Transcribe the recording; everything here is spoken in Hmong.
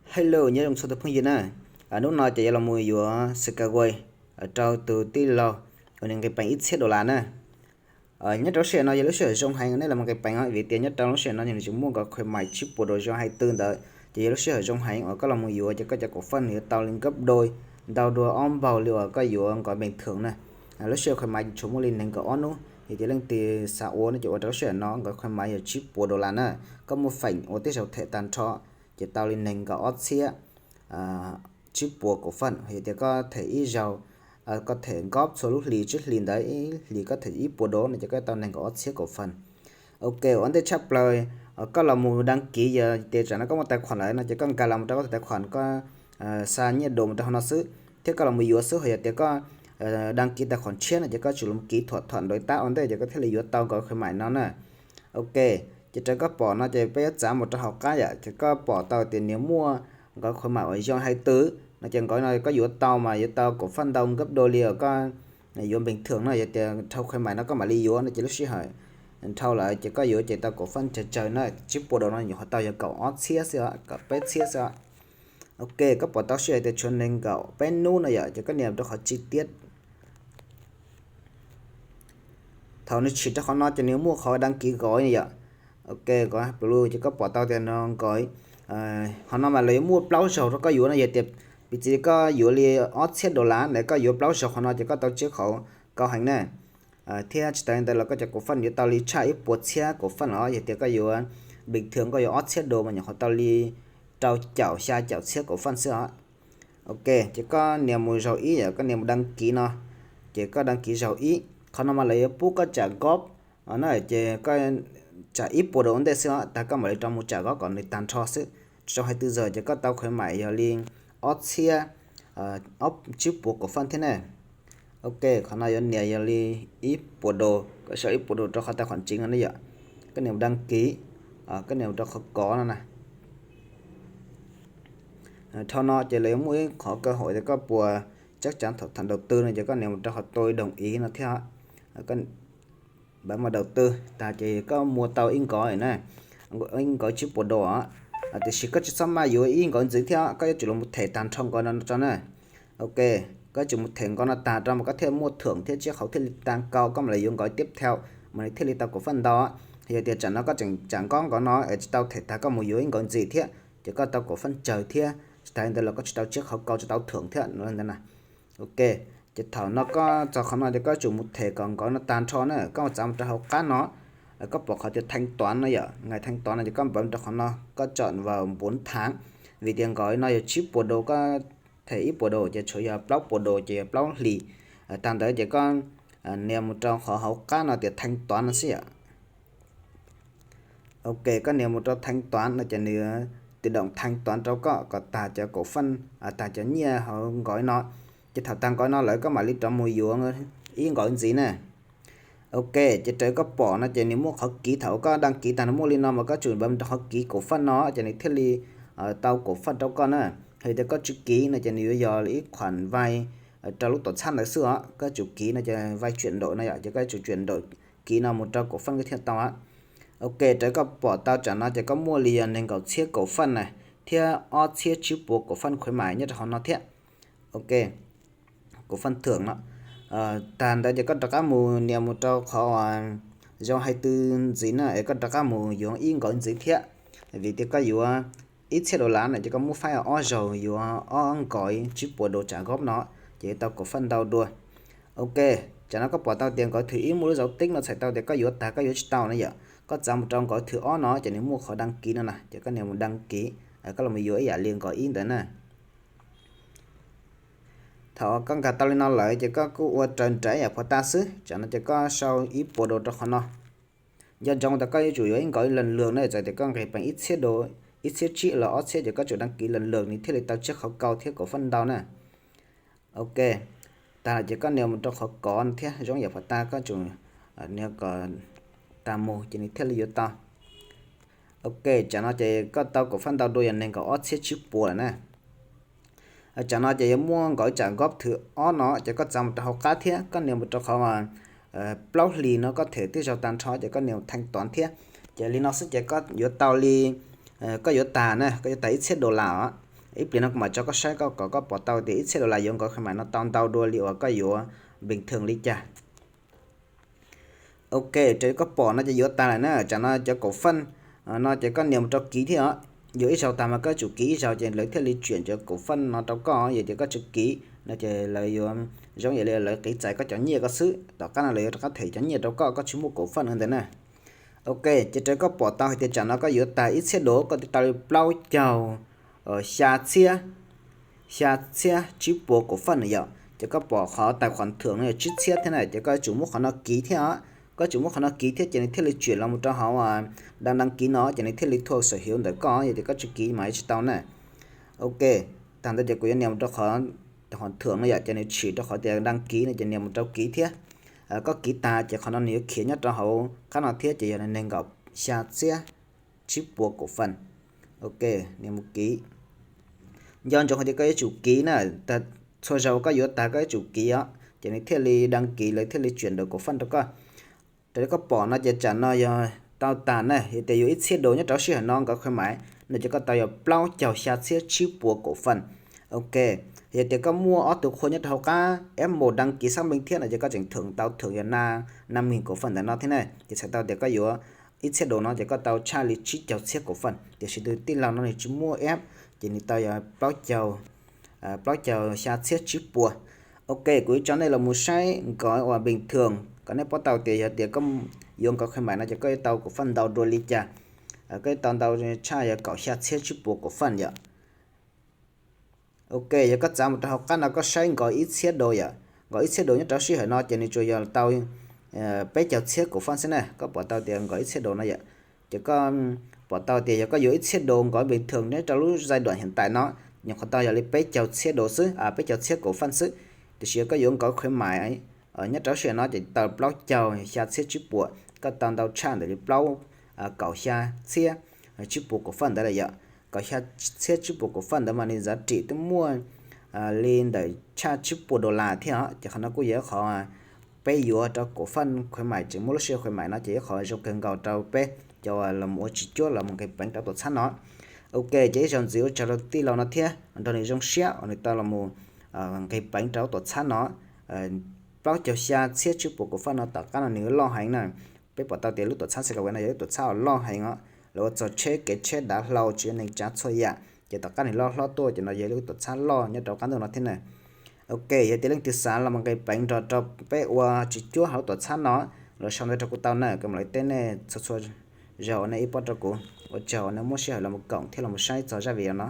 Hello, nyob zoo txhua tus phooj ywg na. Hnub no ces yuav los mus yuav Skyway rau tus tij laug uas nws nqis peev ib txhiab dollar na. Nyob rau lub sij hawm no yog lub sij hawm zoo heev nej los mus nqis peev os, vim tias nyob rau lub sij hawm no nws tseem muaj nkawd khuyến mại tsib puas dos zog hai tư ntawd ces yog lub sij hawm zoo heev uas koj los mus yuav ces koj cov cổ phần nws yuav tau li gấp đôi ntau dua ob npaug li uas koj yuav nkawd bình thường na. Lub sij hawm khuyến mại tshuav muaj li nees nkaum ob hnub, yog tias leej twg xav ua no ces ua rau lub sij hawm no nkawd khuyến mại yog tsib puas dollar na. Koj muaj feem ua tej zaug them tag nrho ces tau li nees nkaum ob txhiab tsib puas cổ phần. Yog tias koj them ib zaug, koj them góp txhua lub hlis tsib hlis ntawd, ib hlis koj them ib puas dos no ces koj tau nees nkaum ob txhiab cổ phần. Ok, ua ntej tshaj plaws koj los mus đăng ký, yog tias tsam no koj muaj tài khoản lawm no ces koj nkag los mus rau koj tus tài khoản, koj xa nyiaj dos mus rau hauv no xwb thiab koj los mus yuav xwb. Ho yog tias koj đăng ký tài khoản tshiab no ces koj tsum los ký thỏa thuận đối tác ua ntej ces koj thiaj li yuav tau nkawd khuyến mại no na. Ok, ces raws koj pom no ces peb yuav txav mus rau hauv qab yom, ces koj pom tau tias nws muaj nkawd khuyến mại uas zog hai tư no ces nkawd no koj yuav tau mas yuav tau cổ phần ntau gấp đôi li uas koj yuav bình thường no. Yog tias dhau khuyến mại no koj mam li yuav no ces lub sij hawm dhau lawm ces koj yuav ces tau cổ phần tsawg tsawg na, tsib puas dos no nyuam qhuav tau yog kaum ob txhiab xwb os, kaum peb txhiab xwb os. Ok, koj pom tau sij hawm tias tshuav nees nkaum peb hnub no yom, ces koj nias rau qhov chi tiết. Thaum nws tshwm rau qhov no ces nws muaj qhov đăng ký gói no yom. Ok, gói blue ces koj pom tau tias no gói, qhov no mas lawv yuav muaj plaub zaug rau koj yuav no. Yog tias piv txwv koj yuav li ob txhiab dollar na, koj yuav plaub zaug qhov no ces koj tau chiab khauv kau heev na. Thiab tsis tas li ntawd los koj cov cổ phần yuav tau li tshaj ib puas txhiab cổ phần los yog tias koj yuav bình thường koj yuav ob txhiab dos mas nyuam qhuav tau li rau caum xya caum txhiab cổ phần xwb os. Ok, ces koj nias mus zaug ib yom, koj nias mus đăng ký no, ces koj đăng ký zaug ib. Qhov no mas lawv yuav pub koj tsam góp na, ces koj tsam ib puas dos ua ntej xwb os, tag koj mam li rov mus tsam góp kom nws tag nrho xwb. Rau hai tư giờ ces koj tau khuyến mại yog li ob txhiab tsib puas cổ phần thiab ne. Ok, qhov no yuav nias yog li ib puas dos, koj sau ib puas dos rau qhov tài khoản chính no ne yom. Koj nias mus đăng ký, koj nias mus rau qhov kov no na. Dhau no ces lawv yuav muaj ib qhov cơ hội tias koj puas chắc chắn thỏa thuận đầu tư no ces koj nias mus rau qhov tôi đồng ý no thiab. Bấm vào đầu tư tag ces koj mua tau ib nkawd na, ib nkawd tsib puas dos. Tiam sis koj tsis txhob maj yuav ib nkawd ntxiv thiab, koj yuav tsum los mus them tag nrho nkawd no tso na. Ok, koj yuav tsum mus them nkawd no tag rau mas koj thiaj muaj thưởng thiab chiab khauv thiaj li tag nrho, koj mam li yuav nkawd tiếp theo mas nws thiaj li tau cổ phần ntau. Yog tias tsam no koj tseem tsam nkawd no es tsis tau them tag koj mus yuav ib nkawd ntxiv thiab ces koj tau cổ phần tsawg thiab, tsis tas li ntawd los koj tsis tau chiab khauv, koj tsis tau thưởng thiab no ntawd na. Ok, ces thaum no koj txog qhov no ces koj yuav tsum mus them kom nkawd no tag nrho na, koj txav mus rau hauv qab no, koj pom qhov tias thanh toán no yom, ngày thanh toán no ces koj bấm rau qhov no, koj chọn vào bốn tháng, vim tias nkawd no yog tsib puas dos, koj them ib puas dos ces tshuav yog plaub puas dos ces yog plaub hlis. Tag ntawd ces koj nias mus rau qhov hauv qab no tias thanh toán no xwb yom. Ok, koj nias mus rau thanh toán no ces nws tự động thanh toán rau koj kom tag cov cổ phần, tag cov nyiaj hauv nkawd no. Ces thaum tag nkawd no lawm koj mam li rov mus yuav ib nkawd ntxiv na. Ok, ces raws koj pom no ces nws muaj qhov ký, thaum koj đăng ký tag nws muaj li no mas koj tsum bấm rau qhov ký cổ phần no ces nws thiaj li tau cổ phần rau koj na. Hos tias koj tsis ký no ces nws yuav yog ib khoản vay rau lub tuam txhab ntawd xwb os, koj tsum ký no ces vay chuyển đổi no yom, ces koj tsum chuyển đổi, ký no mus rau cổ phần koj thiaj tau. Ok, raws koj pom tau tsam no ces koj muaj li yog nees nkaum txhiab cổ phần na, thiab ob txhiab tsib puas cổ phần khuyến mại nyob rau hauv no thiab. Ok, cổ phần thưởng no. Tag ntawd ces koj rov qab mus nias mus rau qhov zoo hai tư ntxiv na, es koj rov qab mus yuav ib nkawd ntxiv thiab. Vim tias koj yuav ib txhiab dollar na ces koj muab faib ob zaug yuav ob nkawd tsib puas dos tsam góp no, ces yuav tau cổ phần ntau dua. Ok, tsam no koj pom tau tias nkawd thwm ib muaj lub dấu tích no txhais tau tias koj yuav tag koj yuav tsis tau na yom. Koj txav mus rau nkawd thwm ob no ces nws muaj qhov đăng ký no na, ces koj nias mus đăng ký, koj los yuav ib yam li nkawd ib ntawd na. Thaum koj nkag tau li no lawm ces koj kuj ua raws nraim yam pov tas xwb, tsam no ces koj sau ib puas dos rau qhov no. Nco ntsoov tias koj yuav tsum yuav ib nkawd lần lượt na, txawm tias koj nqis peev ib txhiab dos, ib txhiab tsib los ob txhiab ces koj tsum đăng ký lần lượt nws thiaj li tau chiab khauv kau thiab cổ phần ntau na. Ok, tag lawm ces koj nias mus rau qhov kov no thiab, zoo yam pov tas koj tsum nias kom tag mus ces nws thiaj li yuav tau. Ok, tsam no ces koj tau cổ phần ntau dua yog nees nkaum ob txhiab tsib puas lawm na. Tsam no ces yuav muaj nkawd tsam góp thwm ob no ces koj txav mus rau hauv qab thiab koj nias mus rau qhov plaub hlis no koj them twb zaug tag nrho ces koj nias thanh toán thiab. Ces li no xwb ces koj yuav tau li, koj yuav tag na, koj yuav tag ib txhiab dollar os. Ib pliag no kuv mam tso koj saib koj kom koj pom tau tias ib txhiab dollar yuav nkawd khuyến mại no tau ntau dua li uas koj yuav bình thường li cas. Ok, raws li koj pom no ces yuav tag lawm na. Tsam no cov kaum faj no ces koj nias mus rau kiv thiab os. Yuav ib zaug tag mas koj yuav tsum kiv ib zaug ces lawv thiaj li chuyển cov kaum faj no rau koj. Yog tias koj tsis kiv no ces lawv yuav zoo yam li lawv qiv txais koj cov nyiaj koj xwb, tom qab no lawv yuav rov qab them cov nyiaj rau koj, koj tsis muaj kaum faj ntawd na. Ok, ces raws li koj pom tau hais tias tsam no koj yuav tag ib txhiab dos koj thiaj tau li plaub caug xya txhiab, xya txhiab tsib puas kaum faj na yom. Ces koj pom qhov tài khoản thưởng no yog tsib txhiab thiab na, ces koj yuav tsum muab qhov no kiv thiab os. Koj yuav tsum muab qhov no kiv thiab ces nws thiaj li chuyển los mus rau hauv đang đăng ký no ces nws thiaj li thuộc sở hữu ntawm koj, yog tias koj tsis kiv mas yuav tsis tau na. Ok, tag ntawd ces kuv yuav nias mus rau qhov tài khoản thưởng no yom, ces nws tshwm rau qhov tias đăng ký no ces nias mus rau kiv thiab. Koj kiv tag ces qhov no nws yuav khiav nyob rau hauv qab no thiab ces yog nees nkaum xya txhiab tsib puas kaum faj. Ok, nias mus kiv. Nco ntsoov hais tias koj yuav tsum kiv na, txhua zaus koj yuav tag koj yuav tsum kiv os, ces nws thiaj li đăng ký, lawv thiaj li chuyển đổi kaum faj rau koj. Raws li koj pom no ces tsam no yog tau tag na, yog tias yuav ib txhiab dos nyob rau sij hawm no nkawd khuyến mại no ces koj tau yog plaub caug xya txhiab tsib puas kaum faj. Ok, yog tias koj muaj ob tug qhua nyob rau hauv qab F một đăng ký xác minh thiab no ces koj tseem thưởng tau thưởng yog năm nghìn kaum faj ntawm no thiab na, ces txhais tau tias koj yuav ib txhiab dos no ces koj tau tshaj li tsib caug txhiab kaum faj. Tiam sis tus tij laug no nws tsis muaj app ces nws tau yog plaub caug, plaub caug xya txhiab tsib puas. Ok, kuv yuav tso nej los mus saib nkawd uas bình thường kom nej paub tau tias yog tias koj yuav nkawd khuyến mại no ces koj yuav tau kaum faj ntau dua li cas. Koj yuav tau ntau tshaj yog kaum xya txhiab tsib puas kaum faj yom. Ok, yog koj txav mus rau hauv qab no koj saib nkawd ib txhiab dos yom, nkawd ib txhiab dos nyob rau sij hawm no ces nws tsuas yog tau peb caug txhiab kaum faj xwb na. Koj pom tau tias nkawd ib txhiab dos no yom, ces koj pom tau tias yog koj yuav ib txhiab dos nkawd bình thường nyob rau lub giai đoạn hiện tại no, nyuam qhuav tau yog li peb caug txhiab dos xwb, peb caug txhiab kaum faj xwb. Tiam sis yog koj yuav nkawd khuyến mại nyob rau sij hawm no ces tau plaub caug xya txhiab tsib puas, koj tau ntau tshaj ntawm li plaub, kaum xya txhiab tsib puas kaum faj ntawd lawm yom. Kaum xya txhiab tsib puas kaum faj ntawd mas nws giá trị twb muaj li ntawm tshaj tsib puas dollar thiab os. Ces qhov no kuj yog ib qhov peb yuav rau kaum faj khuyến mại, tseem muaj lub sij hawm khuyến mại no ces ib qhov zoo kawg nkaus rau peb cov los mus ua tsis cuab los mus nqis peev rau tuam txhab no. Ok, ces ib zaug ntxiv ua tsaug rau tij laug no thiab nrog nws zoo siab uas nws tau los mus nqis peev rau tuam txhab no. Plaub caug xya txhiab tsib puas kaum faj no tom qab no nws loj heev na. Peb pom tau tias lub tuam txhab Sacaway no yog lub tuam txhab uas loj heev os, lawv ua txog tsheb kev tsheb dav hlau tsis neeg tsav txhua yam, ces tom qab nws loj hlob tuaj ces no yog lub tuam txhab loj nyob rau qab ntuj no thiab na. Ok, yog tias leej twg xav los mus nqis peev nrog rau peb ua tsis cuab hauv tuam txhab no, los sau ntawv rau kuv tau na, kuv mam li teb nej txhua txhua zaus uas nej ib pob rau kuv. Ua tsaug uas nej muab sij hawm los mus koom thiab los mus saib txog zaj video no.